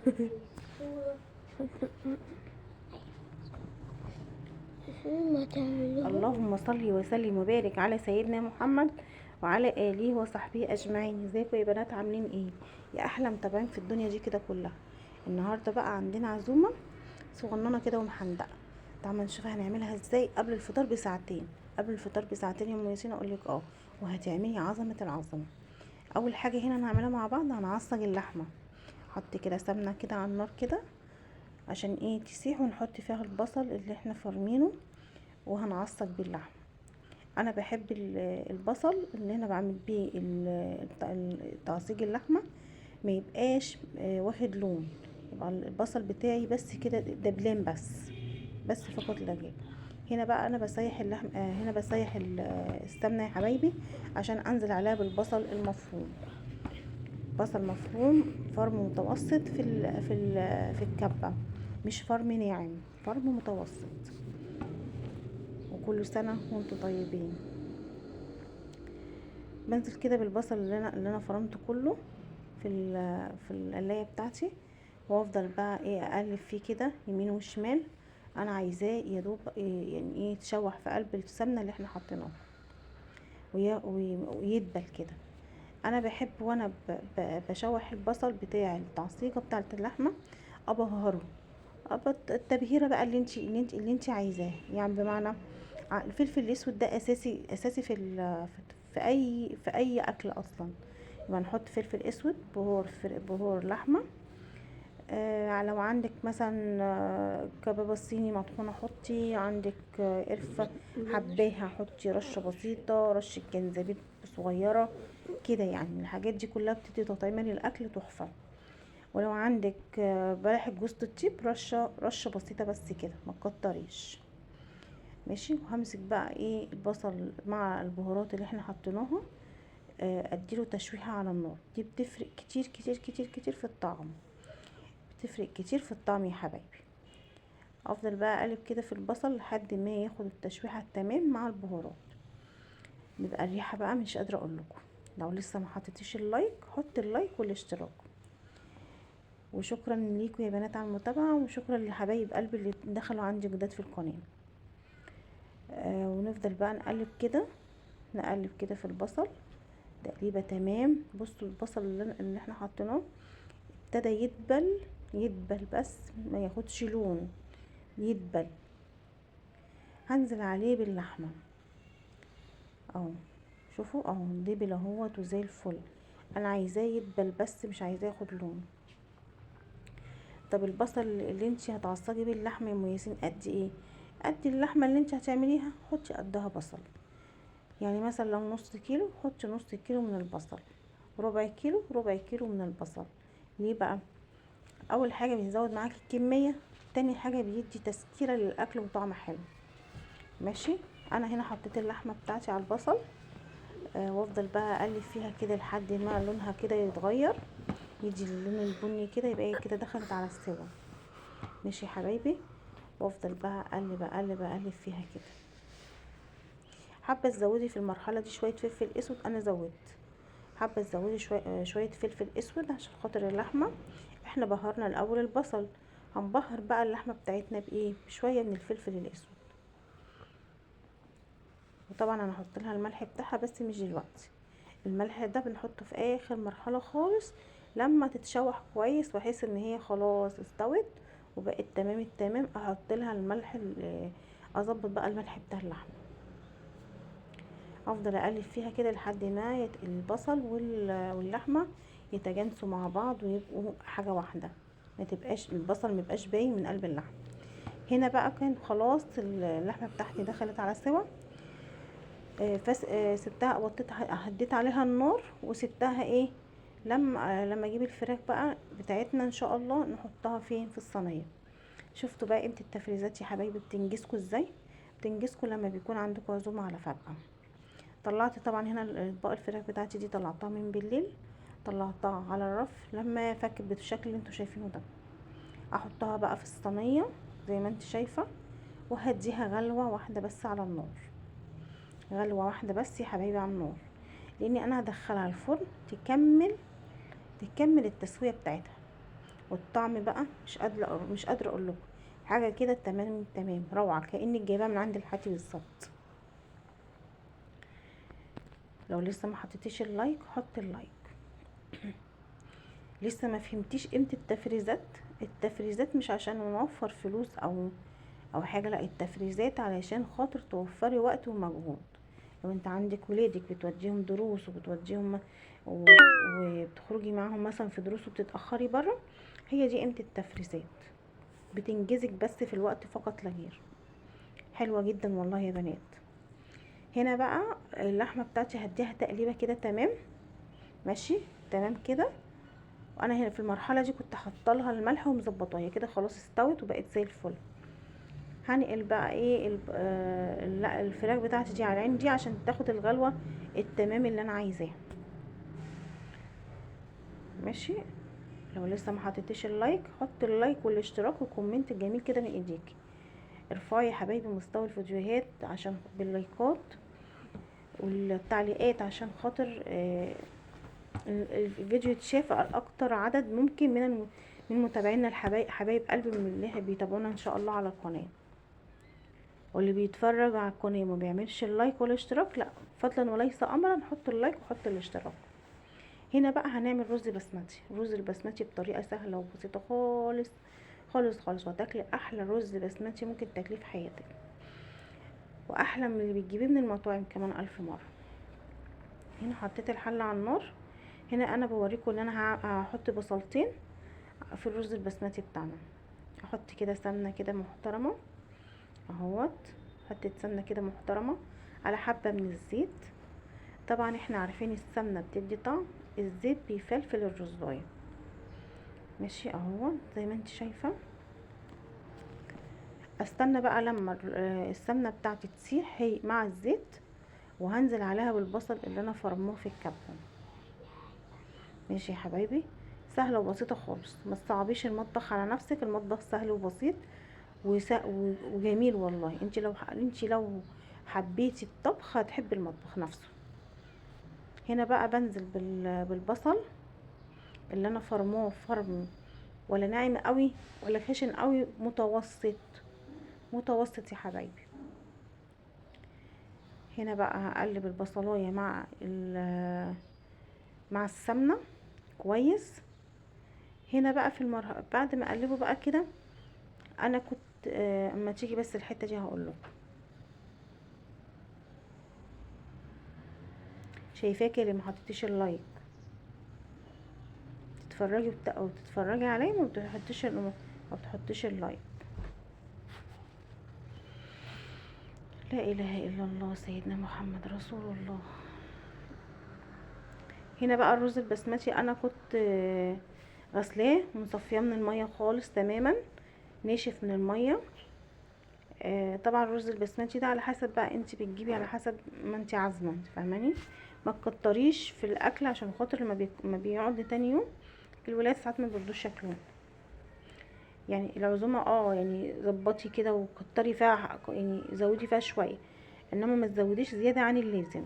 في الصورة. ما تعملوه. اللهم صل وسلم وبارك على سيدنا محمد وعلى اله وصحبه اجمعين. ازيكم يا بنات، عاملين ايه يا احلى متابعين في الدنيا دي كده كلها؟ النهارده بقى عندنا عزومة صغننه كده ومحندقه، تعالوا نشوف هنعملها ازاي قبل الفطار بساعتين. قبل الفطار بساعتين يا ام ياسين اقول لك وهتعملي عظمه العظمة. اول حاجة هنا هنعملها مع بعض، هنعصج اللحمة. حط كده سمنه كده على النار كده عشان ايه تسيح، ونحط فيها البصل اللي احنا فرمينه وهنعصج بيه اللحمة. انا بحب البصل اللي انا بعمل بيه تعصيج اللحمة ما يبقاش واخد لون، يبقى البصل بتاعي بس كده دبلان بس فقط لا غير. هنا بقى انا بسيح اللحم، هنا بسيح السمنة يا حبايبي عشان انزل عليها بالبصل المفروم. بصل مفروم فرم متوسط في الكبه، مش فرم ناعم، فرم متوسط. وكل سنة وانتم طيبين. بنزل كده بالبصل اللي انا فرمته كله في القلايه بتاعتي، وافضل بقى ايه اقلب فيه كده يمين وشمال. انا عايزاه يا دوب إيه يعني ايه يتشوح في قلب السمنة اللي احنا حطيناها ويدبل كده. انا بحب وانا بشوح البصل بتاع التعصيجه بتاعه اللحمة ابهره، التبهيره بقى اللي انت عايزاها. يعني بمعنى الفلفل الاسود ده اساسي في اي اكل اصلا. يبقى نحط فلفل اسود، بهار لحمه. لو عندك مثلا كبابه صيني مطحونه حطي، عندك قرفه حباها حطي رشه بسيطة، رشه جنزبيل صغيرة كده. يعني الحاجات دي كلها بتدي تطعيمه للاكل تحفة. ولو عندك بلح جوز الطيب رشه بسيطة بس كده، ما تكتريش ماشي. وهمسك بقى ايه البصل مع البهارات اللي احنا حطيناها، اديله تشويحه على النار. دي بتفرق كتير كتير كتير كتير في الطعم، بتفرق كتير في الطعم يا حبايبي. افضل بقى اقلب كده في البصل لحد ما ياخد التشويحه التمام مع البهارات. بيبقى الريحة بقى مش قادرة اقول لكم. لو لسه ما حطيتيش ال like حط ال like والاشتراك. وشكرا ليكم يا بنات على المتابعة، وشكرا لحبايب قلبي اللي دخلوا عندي جداد في القناة. ونفضل بقى نقلب كده، نقلب كده في البصل تقليبه تمام. بصوا البصل اللي احنا حطيناه ابتدى يدبل بس ما ياخدش لون، يدبل. هنزل عليه باللحمه اهو، شوفوا اهو دبل اهوت وزي الفل. انا عايزاه يدبل بس مش عايزاه ياخد لون. طب البصل اللي انت هتعصجي بيه اللحمة يا ام ياسين قد ايه؟ قد اللحمة اللي انت هتعمليها حطي قدها بصل. يعني مثلا لو نص كيلو حطي نص كيلو من البصل، ربع كيلو ربع كيلو من البصل. ليه بقى؟ اول حاجة بيزود معاكي الكمية، تاني حاجة بيدي تسكيره للاكل وطعم حلو ماشي. انا هنا حطيت اللحمة بتاعتي على البصل، وافضل بقى اقلب فيها كده لحد ما لونها كده يتغير، يدي اللون البني كده، يبقى هي كده دخلت على السوا ماشي يا حبايبي. وافضل بقى اقلب اقلب اقلب فيها كده. حابة تزودي في المرحلة دي شوية فلفل اسود، انا زودت. حابة تزودي شوية فلفل اسود عشان خاطر اللحمة. احنا بهرنا الاول البصل، هنبهر بقى اللحمة بتاعتنا بايه؟ بشوية من الفلفل الاسود. وطبعا انا هحط لها الملح بتاعها بس مش دلوقتي، الملح ده بنحطه في اخر مرحلة خالص لما تتشوح كويس واحس ان هي خلاص استوت وبقت تمام التمام، احط لها الملح اظبط بقى الملح بتاع اللحمة. افضل اقلب فيها كده لحد ما البصل واللحمة يتجانسوا مع بعض ويبقوا حاجة واحدة، ما تبقاش البصل ما يبقاش باين من قلب اللحمة. هنا بقى كان خلاص اللحمة بتاعتي دخلت على السوا، سبتها وطيتها، هديت عليها النار وسبتها ايه لما اجيب الفراخ بقى بتاعتنا ان شاء الله نحطها فين؟ في الصينية. شفتوا بقى قيمة التفريزات يا حبايبي بتنجزكوا ازاي؟ بتنجزكوا لما بيكون عندكم عزومة على فجأة. طلعت طبعا هنا اطباق الفراخ بتاعتي دي طلعتها من بالليل، طلعتها على الرف لما فكت بالشكل اللي انتوا شايفينه ده. احطها بقى في الصينية زي ما انت شايفه، وهديها غلوه واحدة بس على النار، غلوه واحدة بس يا حبايبي على النار، لاني انا هدخلها الفرن تكمل التسوية بتاعتها. والطعم بقى مش قادرة اقول لكم حاجة كده. تمام تمام، روعه، كانك جايباها من عند الحاتي بالظبط. لو لسه ما حطيتيش ال like حط ال like. لسه ما فهمتيش قيمة التفريزات. التفريزات مش عشان نوفر فلوس او حاجة، لا، التفريزات علشان خاطر توفري وقت ومجهود. لو انت عندك ولادك بتوديهم دروس وبتوديهم وبتخرجي معاهم مثلا في دروس وبتتاخري بره، هي دي قيمة التفريزات، بتنجزك بس في الوقت فقط لا غير. حلوة جدا والله يا بنات. هنا بقى اللحمة بتاعتي هديها تقليبه كده، تمام، ماشي تمام كده. وانا هنا في المرحلة دي كنت حاطه لها الملح ومظبطاها، هي كده خلاص استوت وبقت زي الفل. هنقل بقى ايه الفراخ بتاعتي دي على العين دي عشان تاخد الغلوه التمام اللي انا عايزاها. ماشي. لو لسه ما حطيتيش ال like حط ال like والاشتراك وال comment الجميل كده من ايديكي. ارفعي يا حبايبي مستوى الفيديوهات عشان باللايكات والتعليقات، عشان خاطر الفيديو يتشاف على اكتر عدد ممكن من متابعينا الحبايب، حبايب قلبي من اللي بيتابعونا ان شاء الله على القناة. واللي بيتفرج على القناة ما بيعملش ال like والاشتراك، لا فضلا وليس امرا، حط ال like وحط الاشتراك. هنا بقى هنعمل رز بسمتي. رز البسمتي بطريقة سهلة وبسيطة خالص خالص خالص، وهتاكلي احلى رز بسمتي ممكن تاكليه في حياتك، واحلى من اللي بتجيبيه من المطاعم كمان 1000 مرة. هنا حطيت الحلة على النار. هنا انا بوريكم ان انا هحط بصلتين في الرز البسمتي بتاعنا. احط كده سمنه كده محترمه اهوت، حطيت سمنه كده محترمه على حبه من الزيت. طبعا احنا عارفين السمنة بتدي طعم، الزيت بيفلفل الرزايه. ماشي اهو زي ما انت شايفه. استنى بقى لما السمنة بتاعتي تسيح هي مع الزيت، وهنزل عليها بالبصل اللي انا فرماه في الكبه. ماشي يا حبايبي، سهلة وبسيطة خالص، ما تصعبيش المطبخ على نفسك، المطبخ سهل وبسيط وجميل والله. انت لو حبيتي الطبخ هتحبي المطبخ نفسه. هنا بقى بنزل بالبصل اللي انا فرماه فرم، ولا ناعم قوي ولا خشن قوي، متوسط متوسط يا حبايبي. هنا بقى هقلب البصلايه مع السمنة كويس. هنا بقى في المرحلة بعد ما اقلبه بقى كده، انا كنت اما تيجي بس الحتة دي هقول لكم. شايفاكي اللي ما حطيتيش ال like، تتفرجي او تتفرجي عليا ما بتحطيش ال like. لا اله الا الله سيدنا محمد رسول الله. هنا بقى الرز البسمتي انا كنت غسلاه ومصفياه من المية خالص تماما، ناشف من المية. طبعا الرز البسمتي ده على حسب بقى انت بتجيبي، على حسب ما انت عازمة، انت فاهماني. ما تكتريش في الاكل عشان خاطر ما بيقعد تاني يوم الولاد ساعات ما بيرضوش ياكلوه. يعني العزومة يعني ظبطي كده وكتري فيها، يعني زودي فيها شوية، انما ما تزوديش زيادة عن اللازم.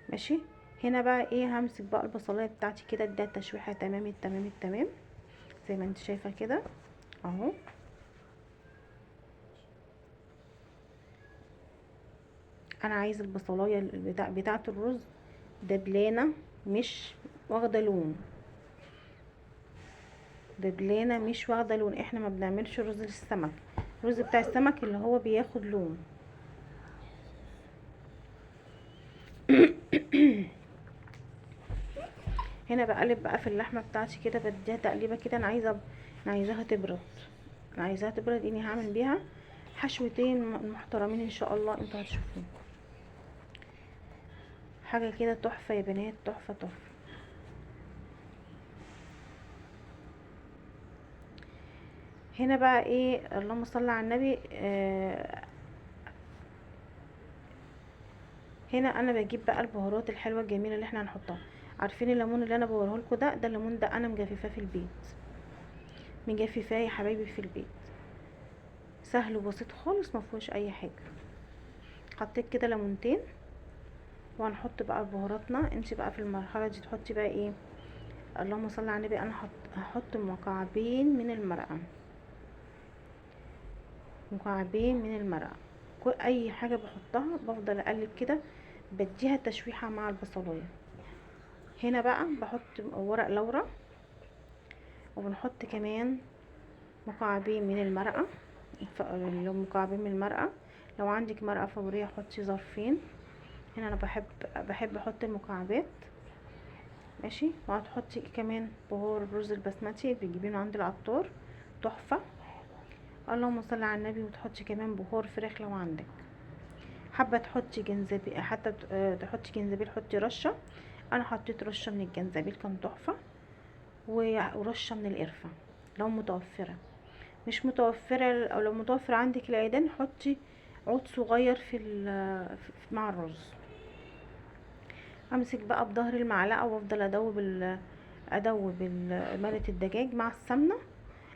ماشي. هنا بقى ايه، همسك بقى البصلايه بتاعتي كده، اديها تشويحه تمام التمام التمام زي ما انت شايفه كده اهو. انا عايز البصلايه بتاعه الرز دبلانه، مش واخده لون، دبلانه مش واخده لون. احنا ما بنعملش رز للسمك، الرز بتاع السمك اللي هو بياخد لون. هنا بقلب بقى في اللحمة بتاعتي كده، بديها تقليبه كده. انا عايزاها تبرد، انا عايزاها تبرد اني هعمل بيها حشوتين محترمين ان شاء الله، انتوا هتشوفوهم حاجة كده تحفة يا بنات، تحفة تحفة. هنا بقى ايه، اللهم صل على النبي. هنا انا بجيب بقى البهارات الحلوة الجميلة اللي احنا هنحطها. عارفين الليمون اللي انا بوريه لكم ده الليمون ده انا مجففاه في البيت، مجففاه يا حبايبي في البيت، سهل وبسيط خالص ما فيهوش اي حاجة. حطيت كده ليمونتين، وهنحط بقى بهاراتنا. انت بقى في المرحلة دي تحطي بقى ايه، اللهم صل على النبي. انا هحط مكعبين من المرقه، مكعبين من المرقه. كل اي حاجة بحطها بفضل اقلب كده، بديها تشويحه مع البصلايه. هنا بقى بحط ورق لورا، وبنحط كمان مكعبين من المرقه، لو مكعبين من المرقه، لو عندك مرقه فورية حطي ظرفين. هنا انا بحب احط المكعبات، ماشي. وهتحطي كمان بهار الرز البسمتي بتجيبيه من عند العطار، تحفة، اللهم صل على النبي. وتحطي كمان بهار فراخ لو عندك، حابة تحطي جنزبيل، حتى تحطي جنزبيل حطي رشه. انا حطيت رشه من الجنزبيل كان تحفة، ورشه من القرفه لو متوفرة. مش متوفرة او لو متوفر عندك العيدان حطي عود صغير في مع الرز. امسك بقى بظهر المعلقة وافضل ادوب مرقه الدجاج مع السمنة،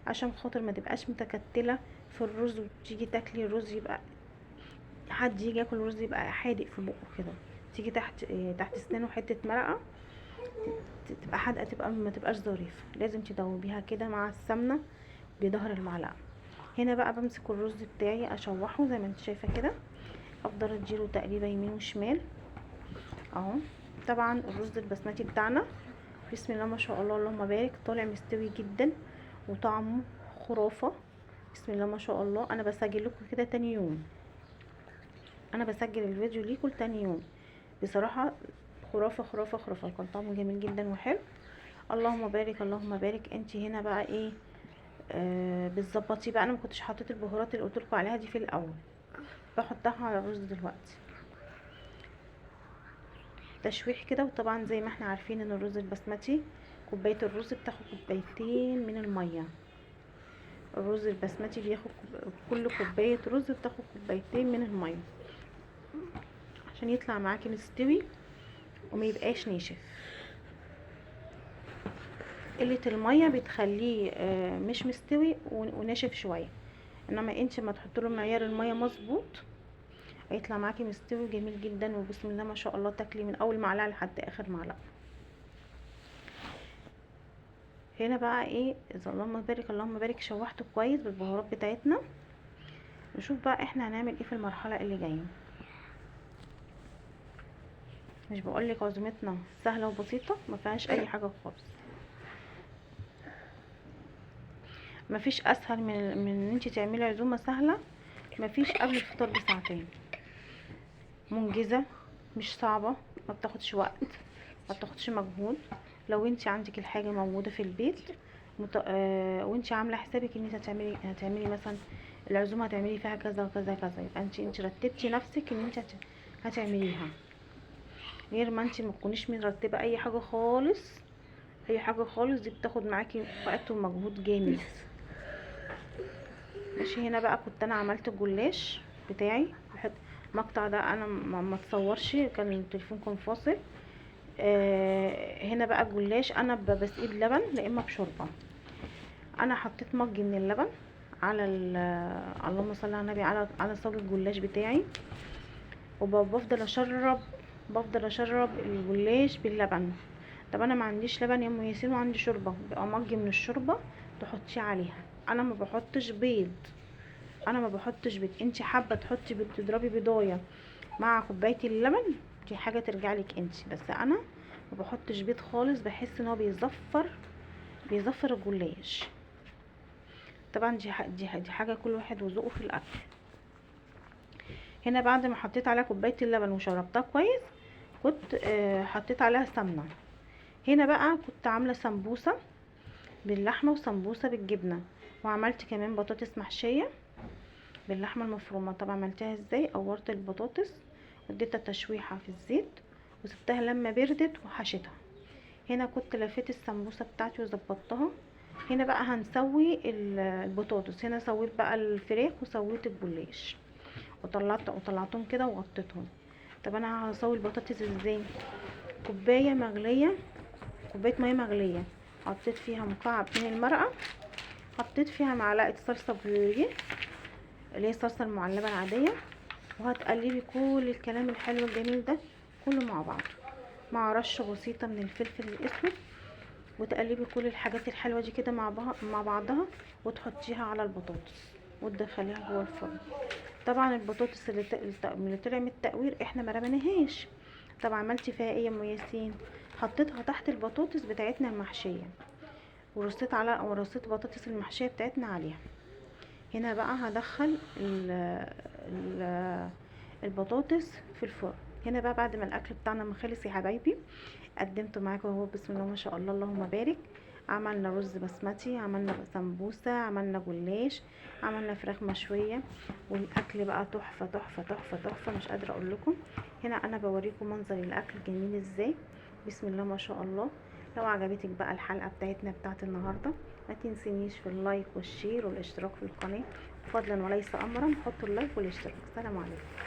عشان خاطر ما تبقاش متكتله في الرز، وتيجي تاكلي الرز يبقى حد يجي ياكل الرز يبقى حادق في بقه كده، تيجي تحت اسنانه حتة مرقه تبقى حادقه، تبقى ما تبقاش ظريفة. لازم تدوبيها كده مع السمنة بظهر المعلقة. هنا بقى بمسك الرز بتاعي اشوحه زي ما انت شايفه كده، افضل اديله تقليبه يمين وشمال اهو. طبعا الرز البسمتي بتاعنا بسم الله ما شاء الله اللهم بارك، طالع مستوي جدا وطعمه خرافه، بسم الله ما شاء الله. انا بسجل لكم كده تاني يوم، انا بسجل الفيديو ليكم تاني يوم. بصراحة خرافه خرافه خرافه، كان طعمه جميل جدا وحلو، اللهم بارك اللهم بارك. انت هنا بقى ايه بتظبطي بقى. انا ما كنتش حطيت البهارات اللي قلت لكم عليها دي في الاول، بحطها على الرز دلوقتي تشويح كده. وطبعا زي ما احنا عارفين ان الرز البسمتي كوباية الرز بتاخد كوبايتين من المية. الرز البسمتي بياخد كل كوباية رز بتاخد كوبايتين من المية عشان يطلع معاكي مستوي وما يبقاش ناشف. قلة المية بتخليه مش مستوي وناشف شوية، انما انت ما تحط له معيار المية مظبوط هيطلع معاكي مستوي جميل جدا، وبسم الله ما شاء الله تاكلي من اول معلقه لحد اخر معلقه. هنا بقى ايه، اللهم بارك اللهم بارك، شوحته كويس بالبهارات بتاعتنا. نشوف بقى احنا هنعمل ايه في المرحلة اللي جاية. مش بقولك عزومتنا سهلة وبسيطة، ما فيهاش اي حاجة خالص، مفيش اسهل من ان انت تعملي عزومة سهلة، مفيش قبل الفطار بساعتين، منجزه مش صعبة، ما بتاخدش وقت، ما بتاخدش مجهود. لو انت عندك الحاجة موجودة في البيت وانت عامله حسابك ان انت هتعملي مثلا العزومة هتعملي فيها كذا وكذا كذا، يبقى انت رتبتي نفسك ان انت هتعمليها، غير ما انت ما تكونيش مرتبه اي حاجة خالص، اي حاجة خالص دي بتاخد معاكي وقت ومجهود جامد. ماشي. هنا بقى كنت انا عملت الجلاش بتاعي، المقطع ده انا ما اتصورش، كان التليفون كان فاصل. هنا بقى الجلاش انا بسقيه بلبن لا اما بشوربه. انا حطيت مج من اللبن على اللهم صل على النبي، على صاج الجلاش بتاعي، وبفضل اشرب، بفضل اشرب الجلاش باللبن. طب انا ما عنديش لبن يا ام ياسين وعندي شوربة، بيبقى مج من الشوربة تحطيه عليها. انا ما بحطش بيض، انا ما بحطش بيض. انت حابة تحطي بيض، تضربي بيضايه مع كوباية اللبن، دي حاجة ترجع لك انت، بس انا ما بحطش بيض خالص، بحس ان هو بيزفر الجلاش. طبعا دي حاجة كل واحد وذوقه في الاكل. هنا بعد ما حطيت عليها كوباية اللبن وشربتها كويس، كنت حطيت عليها سمنه. هنا بقى كنت عامله سمبوسة باللحمه وسمبوسه بالجبنه، وعملت كمان بطاطس محشيه باللحمه المفرومه. طبعا عملتها ازاي؟ قورت البطاطس واديتها تشويحه في الزيت وسبتها لما بردت وحشتها. هنا كنت لفيت السمبوسه بتاعتي وظبطتها. هنا بقى هنسوي البطاطس. هنا سويت بقى الفراخ وسويت الجلاش وطلعتهم كده وغطيتهم. طب انا هسوي البطاطس ازاي؟ كوباية مغليه، كوباية مية مغليه، حطيت فيها مكعب من المرقه، حطيت فيها معلقه صلصه بيوريه اللي هي الصلصه المعلبه العادية، وهتقلبي كل الكلام الحلو الجميل ده كله مع بعضه، مع رشه بسيطة من الفلفل الاسود. وتقلبي كل الحاجات الحلوة دي كده مع بعضها، وتحطيها على البطاطس وتدخليها جوه الفرن. طبعا البطاطس اللي طلع من التقوير احنا ما رميناهاش. طب عملتي فيها ايه يا ام ياسين؟ حطيتها تحت البطاطس بتاعتنا المحشيه، ورصيت بطاطس المحشيه بتاعتنا عليها. هنا بقى هدخل البطاطس في الفرن. هنا بقى بعد ما الاكل بتاعنا ما خلص يا حبايبي، قدمته معاكم اهو، بسم الله ما شاء الله اللهم بارك. عملنا رز بسمتي، عملنا سمبوسة، عملنا جلاش، عملنا فراخ مشوية، والاكل بقى تحفة تحفة تحفة تحفة، مش قادرة اقول لكم. هنا انا بوريكم منظر الاكل جميل ازاي، بسم الله ما شاء الله. لو عجبتك بقى الحلقة بتاعتنا بتاعت النهارده، ما تنسينيش في ال like وال share والاشتراك في القناة، فضلا وليس امرا. حطوا ال like والاشتراك. سلام عليكم.